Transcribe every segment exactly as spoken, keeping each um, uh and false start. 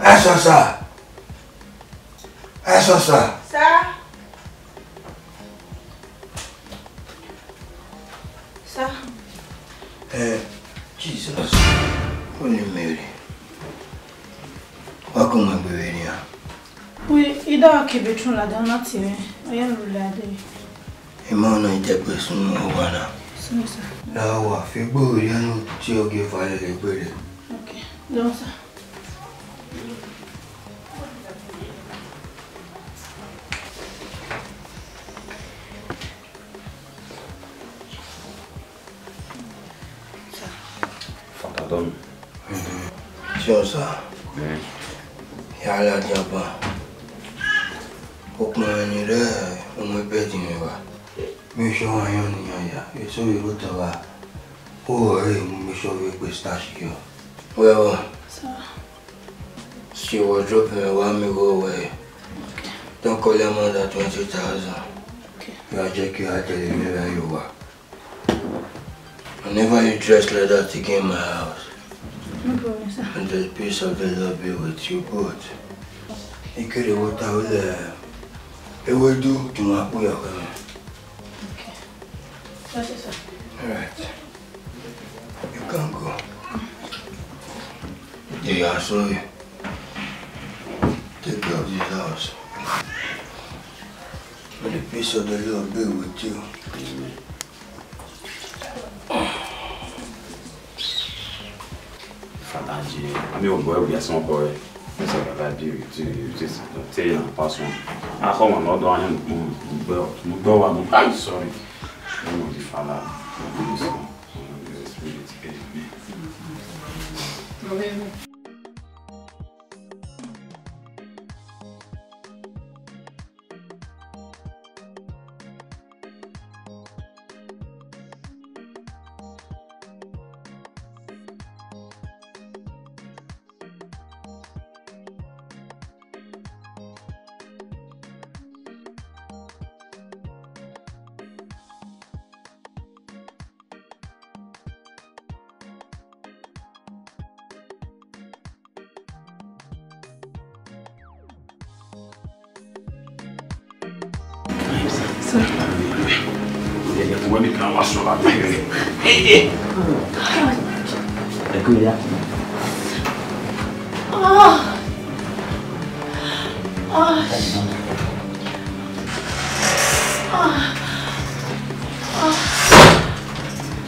Asasa! Asasa! Sir? Sir? Eh, Jesus. Holy Mary. Wa kọ mwẹ gbe vbe nian. Wi, I da ke bedroom ladian na tie mwẹ. Ọ ya rhulẹ dee. Ima na i dẹgbe sunu owa na. Sorry, sir. La owa, fi egbe vbe nian ne u tie ogieva lele egbe rre. Okay. Dọn, sir. Father Don. Sure, sir. Mm. Ya ladian ban. Okpẹn ne I rre uhunmwu bed mwẹ evba. Make sure wa yan ọnii yan ya. Eso vbe rre otọ gha. Oro ẹre mu make sure vbe egbe start yọ. Wẹ vbọ? Sir. See wardrobe mwẹ, wa miẹn igho wẹ. Okay. Don't collect more than twenty thousand. Okay. Ya check your hotel, you never you wa. Whenever you dress like that again in my house, no problem, sir. And the peace of the Lord be with you both. Ikere water will, eh, ewedu to my kuya. Okay. That's it, sir. All right. You can go. Yeah, yeah, sorry. Take care of this house. May the peace of the Lord be with you. Amen. Father J, mi ò gbọ́ ẹ̀wù yẹn sọ́n kọ rẹ̀. This is what I do with you. This is the thing I pass on. I come on, Lord, I am gbọ́ wa mọ́. I'm sorry. I'm not the Father, the Son, and the Holy Spirit. Amen.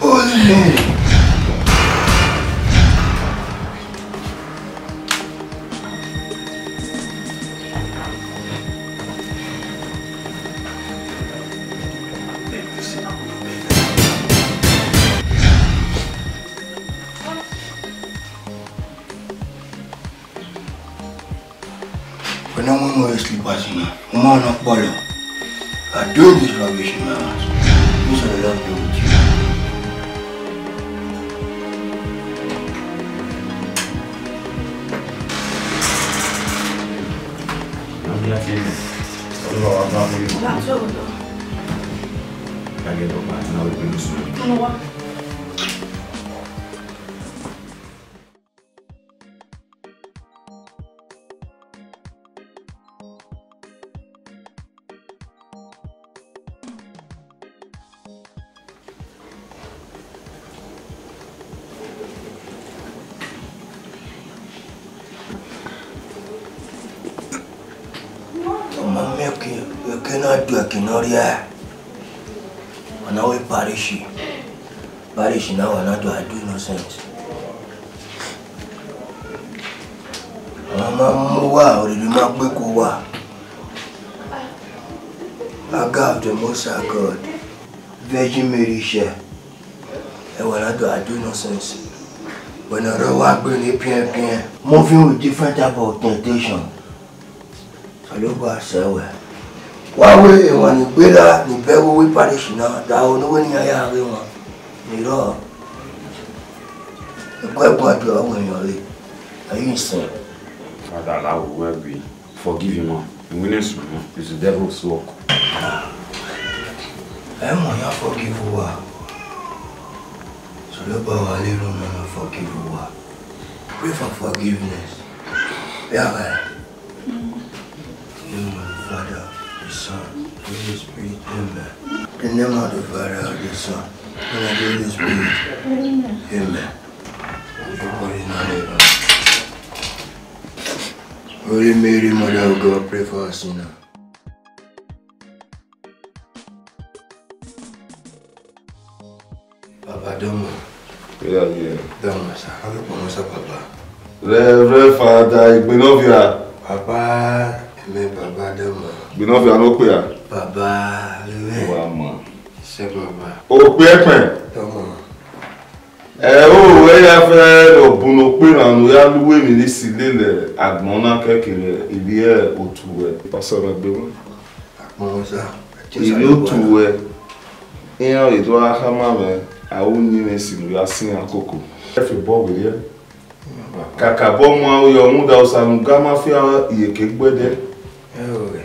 Holy Mary. Wẹ ne ọ mu slippers na, u ma nọ kpọlọ. I do this rubbish in my house. This is a lot to do with you. Ọ ma miẹn ẹki, ẹki na do ẹki ne ọ rhia. Ọ na wẹ parish. Parish na wa na do, I do nonsense. Ọ ma mu uwa, orere ma gbe ku uwa. Aga of the Most High God, Virgin Mary share. Ẹ wa na do, I do nonsense. Wẹ ne ọ rre wa gbe ne piẹnpiẹn. Moving with different type of temptation. Osanobua sẹ wẹ. Wa wẹ emwa ni gberra ni bẹghe uwu parish na, da unu wẹ ne iran ya ghe wọn. Ni rrọọ. Ẹguẹguẹ do a wẹ yan re. Are you insane? Father, I will well be. Forgive him, man. Winning soon, it's the devil's work. Ẹ mọ ya forgive uwa. Osanobua wa le run na forgive uwa. Pray for forgiveness. Yahweh. In the name of the Father, the Son, the Holy Spirit, amen. In the name of the Father, the Son, and the Holy Spirit, amen. Everybody now, Holy Mary, Mother of God, pray for us sinners. Baba, dọmọ. Yeah, yeah. Dọmọ, sir. How you pronounce, Baba? Reverend Father Igbenovia. Baba, amen, Baba, dọmọ. Igbenovia ne okpia? Baba, amen. Wa ma. Sir, Baba. Okpia ẹkpẹn. Dọmọ. Ẹ o, ẹ ya fẹ ne ọ bun okpia na ne u ya lu emwi ne isi lele agbọn na kẹkẹ vbe ivbi otu ruẹ. Pastor, na gbe wọn. Agbọn, sir. Ivbi otu ruẹ, iran vbe do gha khama mwẹ, a ru uyinmwẹ esi ne u ya sẹ iran koko. Ẹ fi obọ werriẹ. Kakabọ mu aro yọ rhunmwuda Osa ne u ga ma fi iyeke gbe ẹdẹ. Ẹ o, ghẹ.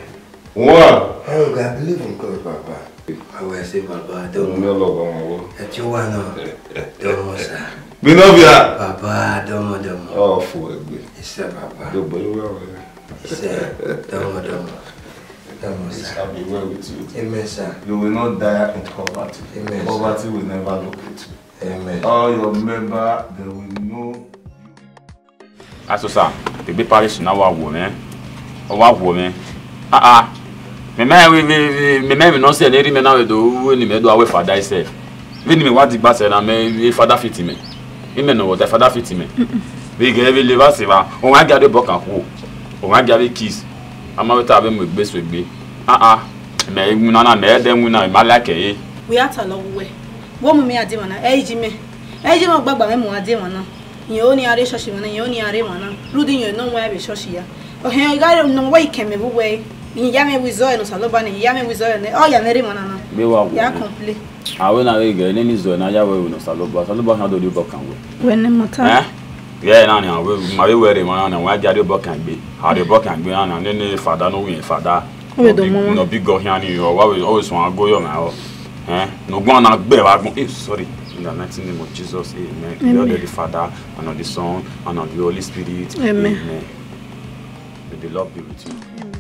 Wan. Ẹ o, ghẹ, I believe in God, Baba. Awa ẹse, Baba, dọmọ. Mo love ọmwa vbọ. Ẹ tie uwa nọ, dọmọ, sir. Igbenovia. Baba, dọmọ, dọmọ. Ọ fo ẹgbe. Yes, sir, Baba. Dogbe iwe ọmwa. Yes, sir. Dọmọ, dọmọ. Dọmọ, sir. It shall be well with you. Amen, sir. You will not die in poverty. Amen, sir. Poverty will never locate you. Amen. All your member, they will know you. Asosa, egbe parish na wa wo mwẹ, ọ wa wo mwẹ. Ah ah, mẹ ma rẹn vbe, vbe, vbe, mẹ ma rẹn emwi ne ọ sẹ ne erha mẹ na vbe do ru ne imẹ do ru fada sef. Vbene imẹ wa digba sẹ na, mẹ fada fit mẹ. Imẹ ne ọ vbe ọta fada fit mẹ. Vbe ghẹ vbe levba sẹ evba, ọmwa gia rhie obọ kan khuo, ọmwa gia vbe kiss. A ma vbe ta vbe mu egbe so egbe. Ah ah, mẹ winna na, mẹ ẹdẹ winna, mẹ ma like ẹre. Wẹ ya talọ vbe uwẹ, wẹ mu imẹ ya die emwa na, ẹ i ji mẹ, ẹ i ji mẹ ọgbagba mwẹ mu uwa die emwa na. Irẹn ho ne iran rre church emwa na, irẹn ho ne iran rre emwa na. Rhunmwuda irẹn ne ọ wan vbe church ya. Ọhẹn, I gha rre ne ọ wa ikẹmẹ vbe uwẹ, irẹn ya mwẹ vbe izọe ne Osanobua nẹ, irẹn ya mwẹ vbe izọe nẹ, ọ ya mwẹ rre emwa na na. Vbe wa wo ya complain. A wẹ na vbe ghẹ nene izọe na ya wẹ vbe ne Osanobua, Osanobua khian do rhie obọ kan wẹ. Wẹ ne mọta. Eh? Vbe ẹre na nian, wẹ, ma vbe wẹ rre emwa na nian, wa gia rhie obọ kan egbe. A rhie obọ kan egbe na nian, nene fada ne ọ wi fada. Ọ vbe do mu ọmwa. Ne ọ bi gọ khian ni, ọ wa vbe, ọ vbe suẹn go yọ mwẹ aro. Eh? Ne ugbọn na gbe vbe agbọn. Eh, sorry. In the mighty name of Jesus, amen. Amen. Glory to the Father, and of the Son, and of the Holy Spirit. Amen. Amen. May the Lord be with you. Amen.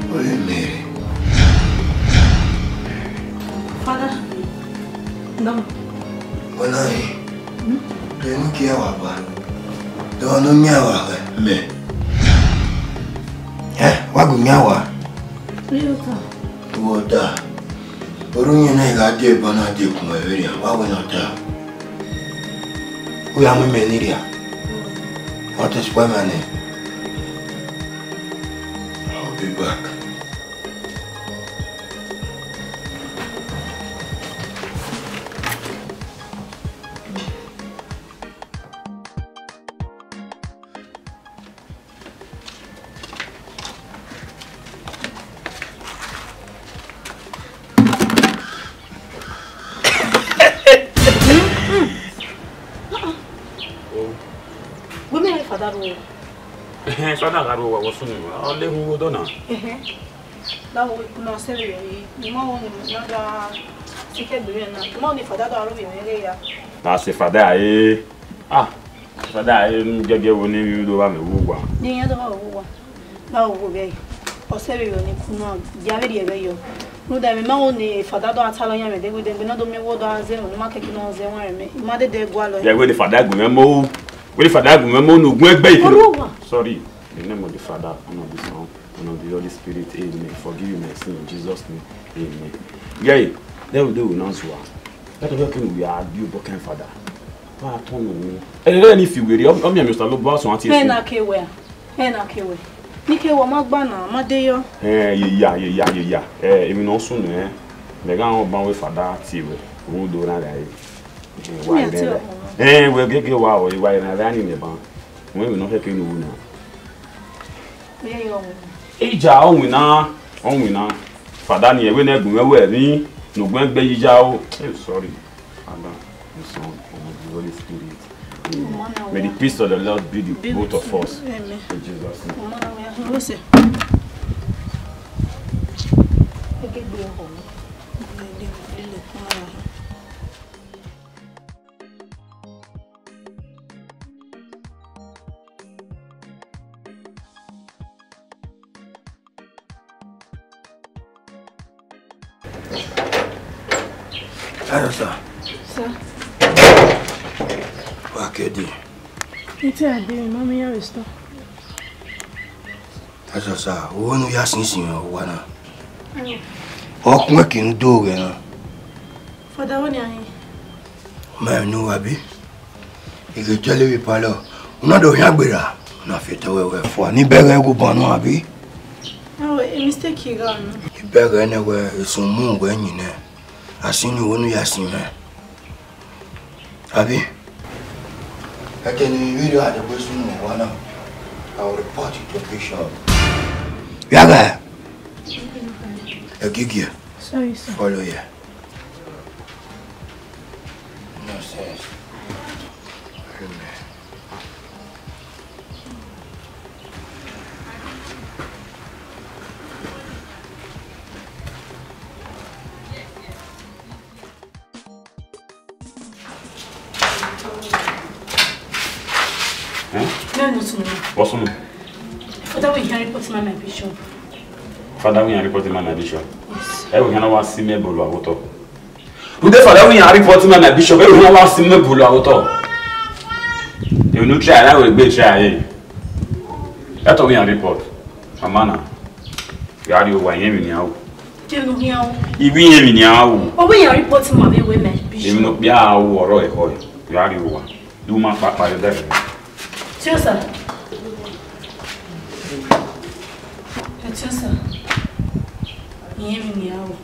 Holy Mary. Father, no. Wẹ na rẹn? Hmm? Rẹn ne u gie wa ba. Dọ ne u miẹn wa ghẹ mẹ. Ẹ, wa gu miẹn wa. Rhie ota. Rhie ota. Orhu uyẹn na gha die ẹbọ na die kun ẹvbo erian, wa wẹ ne ọ ta. U ya mu imẹ ne I rria. Ọ te spoil my name. I'll be back. Wẹ mẹ fada ro. Ẹhẹn, fada gha ro wa, wọ sunu, ọ le hu odọ na. Ẹhẹn. Da wo ikun na sẹ vbe yọ yi, ne ima wo ne da sikẹ gbe na. Ima wo ne fada da ro vbe mwẹ ghe ya. Na sẹ fada e. Ah, fada e, gẹgẹ wo ne do wa mẹ wu wa. Ni ya do wa wu wa. Na wo vbe. Ọ sẹ vbe yọ ne ikun na, dia vbe rhie vbe yọ. Rhunmwuda mẹ ma wo ne fada do a talọ yan mẹ degbe degbe, na do miẹn wo do a zẹ, ne ma kẹkẹ ne ọ zẹ wan mẹ. Ima dede gualọ. Ya wẹ ne fada gu mwẹ mo. Wẹ ne fada gu mwẹ mo ne ugbẹn gbe ikun. Sorry. In the name of the Father, and of the Son, and of the Holy Spirit, amen. Forgive me my sin in Jesus' name, amen. Yeah, that will do now, Zua. That will do now, we are due, but can't, Father. Wa tọn nọ. Ẹ rẹ ni fi were, ọ miẹn mi Osanobua sọn ati. Ẹ na ke wẹ. Ẹ na ke wẹ. Ni ke wẹ ma gba na, ma de yọ. Ẹ, ye ya, ye ya, ye ya. Ẹ, emwi ne ọ sunu ẹ. Mẹ gha rẹn ọban wẹ fada tie wẹ. Rhunmwuda na gha re. Ẹ, wa rẹn. Ẹ, wẹ gege wa, wa rẹn ni nẹ ban. Wẹ emwi ne ọ khẹke ne u na. Ija, ọ winna, ọ winna. Fada ni ẹvbo ne gun mwẹ wẹ ni, ne ugbẹn gbe yi ya o. Hey, sorry. Father, the Son, and the Holy Spirit. Amen. May the peace of the Lord be with both of us. Amen. In Jesus' name. Ose. Egegbe ọhọ. Lele, lele, kpọnmwẹ ya. Hello, sir. Sir. Wa kedi. Ite ade, mami ya restore. That's all, sir. Wo nu ya sinsin o wa na. Ayo. Ọkun ẹki nu do ghẹ na. Father, wo ni a hin? Ma nu abi. I ghe jẹlẹ vbe palọ, u na do hian gberra, u na fi otọ wẹẹ wẹ fua, ne I bẹghe gu bọnu abi? Ayo, e mistake gha nọ. I bẹghe nẹ wẹ esun mu wẹ yin nẹ, a sin ni wo nu ya sin mwẹ. Abi? Ẹkẹ ne I vbe rhie a dẹgbe sunu mẹ wa na, I will report you to bishop. Yaga! Ẹgigie. Sorry, sir. Follow here. Nonsense. Amen. Eh? No, no, no. What's wrong? Father, we can report him my bishop. Father, we can report him my bishop. Yes. Ẹ wẹ hana wa si mẹ bọlọ awotọ. Ude Father, we can report him my bishop. Ẹ wẹ hana wa si mẹ bọlọ awotọ. Ẹ wẹ no try, na wẹ gbe try. Ẹ tọ we can report. Amana. Ya ri owa, iyẹn emwi nian ru. Te no khian ru. Iwẹ iyẹn emwi nian ru. Ọ wẹ ya report ma vbe wẹ mẹ bishop. Emwi ne okpia ru ọrọ ẹkhọ. Ya ri owa. Du ma kpakpa ye dẹ. Tiosa. Tiosa. Iyẹn emwi nian ru.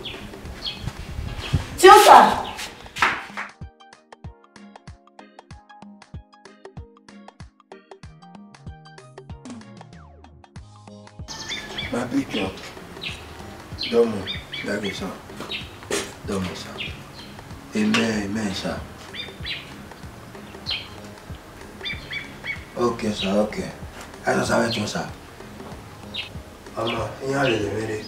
Tiosa. My bishop, dọmọ, dagbe sir, dọmọ sir. Amen, amen sir. Okay sir, okay. That's all sir. Ọmọ, iran lele mwẹ rre.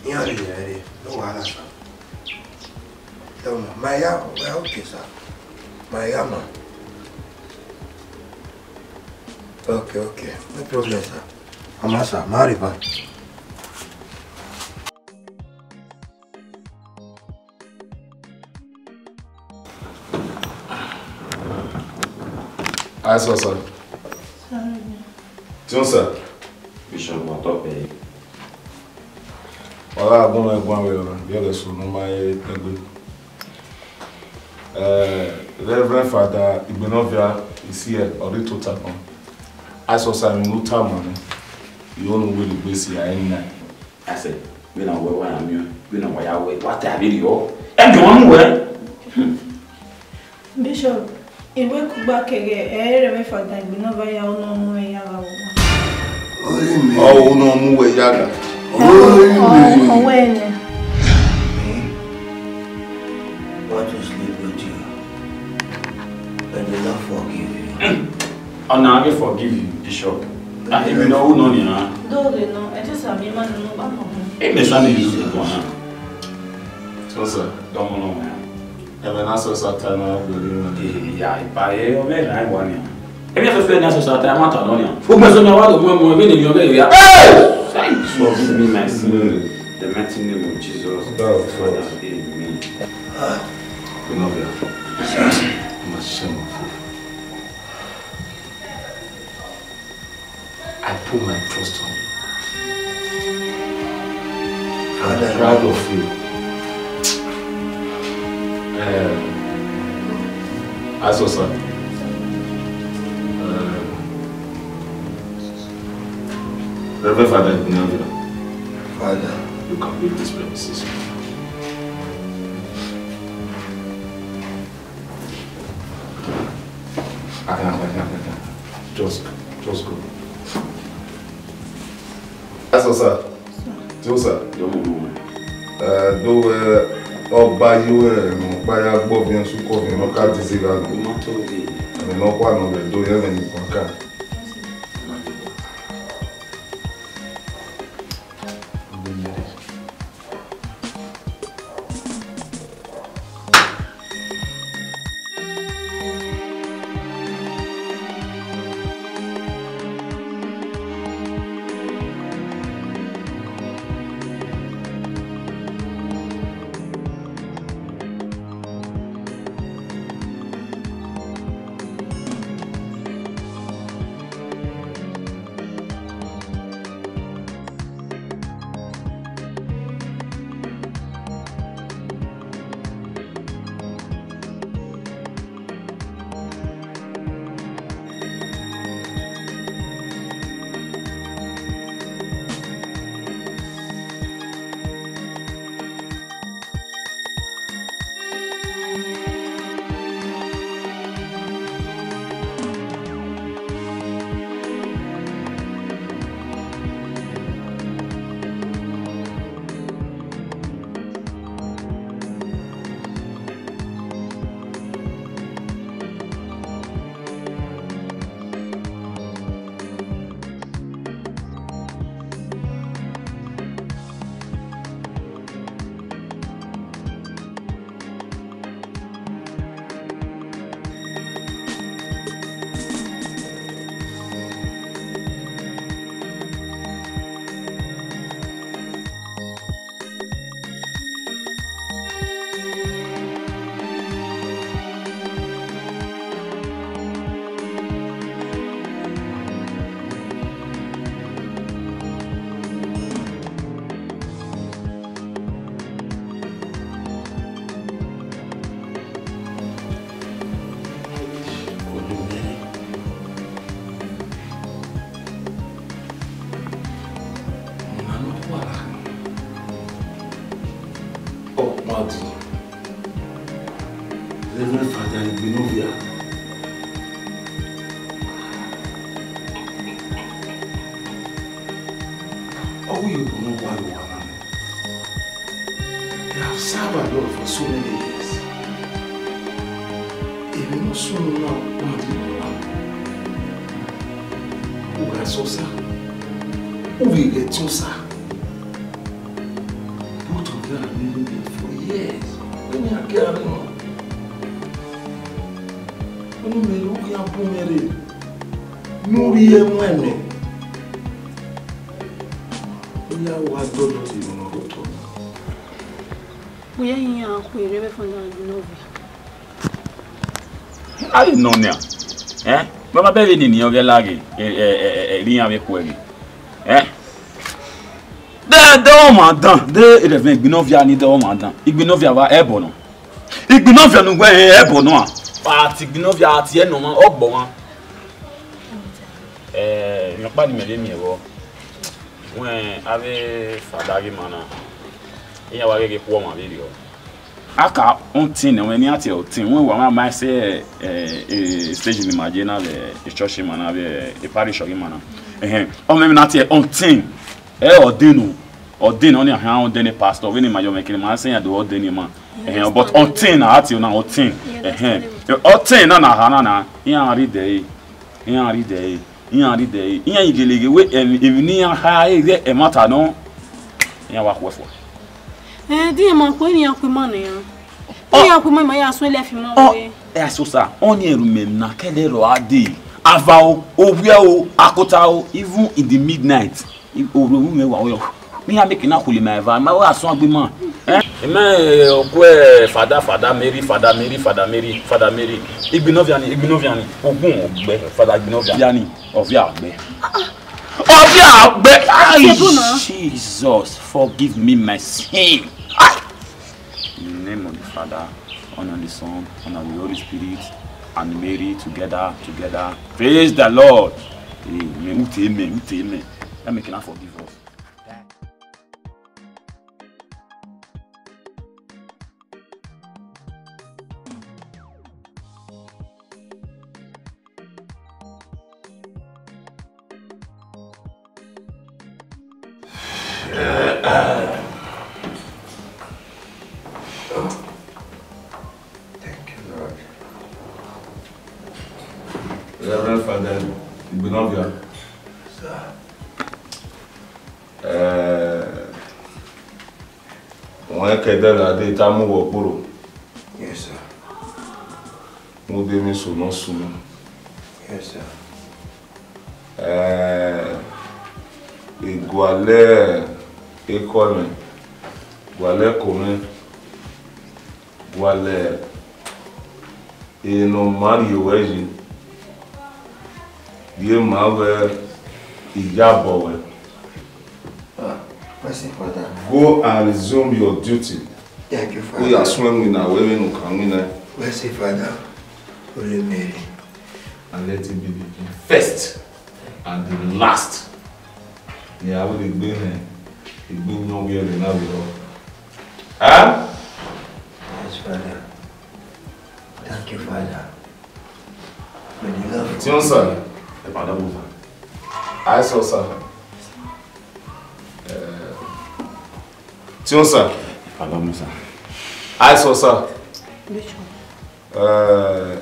Iran lele mwẹ rre. No wahala sir. Dọmọ, ma ya, well, okay sir. Ma ya ma. Okay, okay. No problem, sir. Ama, sir, ma rhie ban. Aisọ, sir. Sorry. Tiọn, sir. Bishop, what's up, eh? Ọ gha gu mwẹ guan vbe ọna, vbe ẹghẹ eso ne ọ ma he egbe. Eh, Reverend Father Igbenọvia is here, ọ rre tota kan. Aisọ, sir, emwi ne u tama nẹ, I ho ne u wẹ ne u gbe si a ẹre na. Aisẹ, vbene a wẹ wa ya miẹn, vbene a wa ya wẹ, wa ta vberriọ. Ẹdẹ ọmwa mu wẹ. Hmm. Bishop, I wẹ kugba kẹghẹ, ẹ i re mwẹ Father Igbenọvia ya, ọ nọ mu mwẹ ya gha vbe owa. Ọ nọ mu wẹ ya gha. Ọ wẹ nẹ. What is sleep with you? May the Lord forgive you. Ọna ghi forgive you, Bishop. Ah, emwi ne ọ ru nọ nian. Do ghe nọ, ẹ te sa miẹn ma nunu kpa nọ. Emwi sa ne I ru nọ na. So, sir. Dọmọ nọ wẹ. Ẹmwẹ ne Aisọ ta na gbe rre mwẹ. Iya, ipa ye, ọ vbe na wa nian. Emwi fẹfẹ ne Aisọ ta, ma ta nọ nian. Ugbẹn so ne wa do mu ẹmwẹ, vbene emwi ọ vbe ya. Hey! Forgive me my sin. In the mighty name of Jesus. Father, amen. Igbenọvia. Ma ṣe mọ fo. I put my trust on you. Father, I'm proud of you. Um, Aisọ, sir. Um, Reverend Father Igbenọvia. Father. You can leave this premises. Just, just go. Aisọ, sir. Tiọn, sir. Yo, mo mọ. Eh, do wẹ ọgba ye uẹ, mẹ ọkpa ya gbọ ọviẹn sukọ ọviẹn ne ọ ka dizi gha nọ. Mo ma to de. Ẹmwẹ ne ọ khuan nọ vbe do ye ẹmwẹ ne I guan ka. Ọna ne ọ khuara, ọkpadi, Reverend Father Igbenọvia. Ọ wu iyobọ ne ọ wa ye owa na nẹ. They have served our Lord for so many years. Emwi ne ọ sunu na ọkpadi ne ọ wa. U gha sẹ Osa, u vbe ghẹ te Osa. Both of them have been there for years. Vbene a gie aro nọ, ọni mẹ re u khian bu mwẹ rre, ne u rhie ẹmwẹ mẹ. Iran wa dọdọ ti emwi ne ọ rre otọ na. Vbe iran khu ere vbe Father Igbenọvia? A ghi nọ nian, ẹn? Vbe ma bẹghe nene iran ọghe laghe, ẹ, ẹ, ẹ, ẹ, ẹ, ẹ, iran vbe khuẹghe, ẹn? De, de ọmwa dan, de Reverend Igbenọvia ni de ọmwa dan. Igbenọvia vbe ẹbọ nọ. Igbenọvia ne uwẹ rẹn ẹbọ nọ a. A tie Igbenọvia, a tie ẹnọ ọmwa, ọ gbọ ọmwa. Ẹ, emwi ọkpa ni mẹ vbe miẹn vbọ. Wẹ avbe fada ghi ma na, iran wa gheghe khuọ ọmwa vberriọ. A ka ọtẹn ne ọmwa ne iran tie ọtẹn, wẹ wa ma ma sẹ, ẹ, ẹ, stage ni ma je na vbe church ma na vbe parish ọghe ma na. Ẹhẹn, ọ mẹ na tie ọtẹn, ẹ, ọdẹn nọ, ọdẹn nọ, ọni a họn ọdẹn ne pastor, vbene ma yọ mẹ kene ma sẹ iran do ọdẹn ne ma. Ẹhẹn, but ọtẹn na a tie ọna ọtẹn. Ẹhẹn, ọtẹn na na ha na na, iran rhie dẹ ẹre, iran rhie dẹ ẹre. Iran rhie dẹ ẹre, iran gele ghe wẹ emwi, emwi ne iran kha re ẹmwata nọ, iran wa khuẹ fua. Ẹ, de iran ma khuẹ, iran khuẹ ima nẹ iran. Ọ. Iran khuẹ ima, ima ya suẹn lẹ fi ima ọ, wẹ. Ẹ, Asosa, ọni ẹre mẹ na kẹdẹ rọ a dee. Ava o, ovbiẹ o, akota o, even in the midnight, i-, orhu mwẹ wa yọ. Ne iran make na khuli ma eva, ma wa suẹn gbe ima. Ẹ? Imẹ, eh, ọkuẹ Fada, Fada Mary, Fada Mary, Fada Mary, Fada Mary. Igbenọvia ni, Igbenọvia ni. Ogun ọgbẹ, Fada Igbenọvia. Ọvia ni, ọvia ọgbẹ. Ọvia ọgbẹ. Ai, Jesus, forgive me my sin. Ai. In the name of the Father, and of the Son, and of the Holy Spirit, and Mary together, together. Praise the Lord. Amen. Ute amen, ute amen. Let me can forgive us. Thank you, Lord. Reverend Father Igbenọvia. Sir. Eh, wọn kẹdẹ gha dee ta mu wẹ ọkporo. Yes, sir. Mu de emwi eso ne ọ sunu. Yes, sir. Eh, I gualọ ekhọe mwẹ, gualọ ẹko mwẹ, gualọ ehe ne ọ ma rhie ruẹ yi, rhie ma ruẹ iyabọ ruẹ. Ah, mercy, Father. Go and resume your duty. Thank you, Father. Wẹ ya suẹn winna, wẹ vbene u kan winna. Mercy, Father. Holy Mary. And let it be the first and the last. Ne a vbe egbe hẹn, egbe yọn vbe ẹvbo na vbe rrọọ. Huh? Yes, Father. Thank you, Father. May the love of Tiọn, sir. Ẹ padọ mu, sir. Aisọ, sir. Eh, Tiọn, sir. Ẹ padọ mu, sir. Aisọ, sir. Bishop. Eh,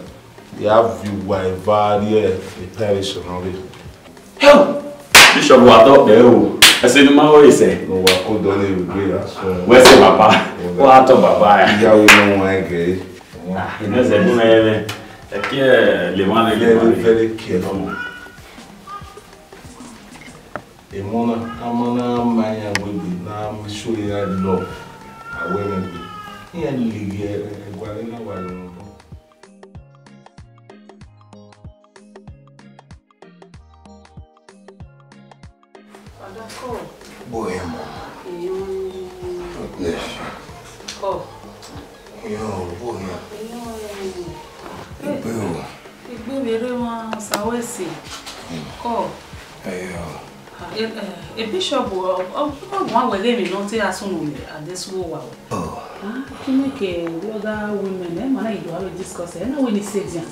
ya viọ uwa eva rrie parish nọ rre. Hell! Bishop wa tọ kpẹ o. Ẹse ne ma ho ẹse. Ne uwa ko dọ ne ebe ya sọ. Wẹ sẹ baba. Wa tọ baba ya. Iyawe ne wọn ẹgẹ. Ah, inẹsẹ gun mẹ mẹ. Ẹ kie le ma le. Very, very careful. Emọ na, a ma na ma iran wegbe, na show iran love, a wẹ mwẹ gbe. Iran lele ẹguae na wa lọ nọ. Father, come. Boy, Mama. God bless you. Come. Yo, boy, yeah. Igbe o. Igbe Vbe rre emwa sa wẹ si. Kọ. Ẹyọ. Ah, e, e, e bishop ọ, ọ, ọ guan wẹ ghe emwi ne ọ te ra sunu vbe adesẹ uwa wẹ. Oh. Ah, kene ke the other women, eh, ma na do have a discuss, eh, na wẹ ni sedian.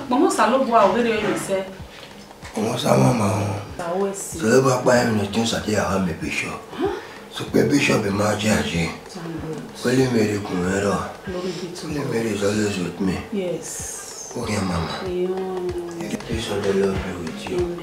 Kpọnmwẹ Osanobua, ọ vbe rhie emwi sẹ. Ọmọ sa mama o. Sa wẹ si. Sẹ ba kpa emwi ne tun sa te ya ha mẹ bishop. Huh? So pe bishop ma je aje. Thank God. Holy Mary kun ẹrọ. Glory be to God. Holy Mary is always with me. Yes. Okay, mama. Yeah. May the peace of the Lord be with you.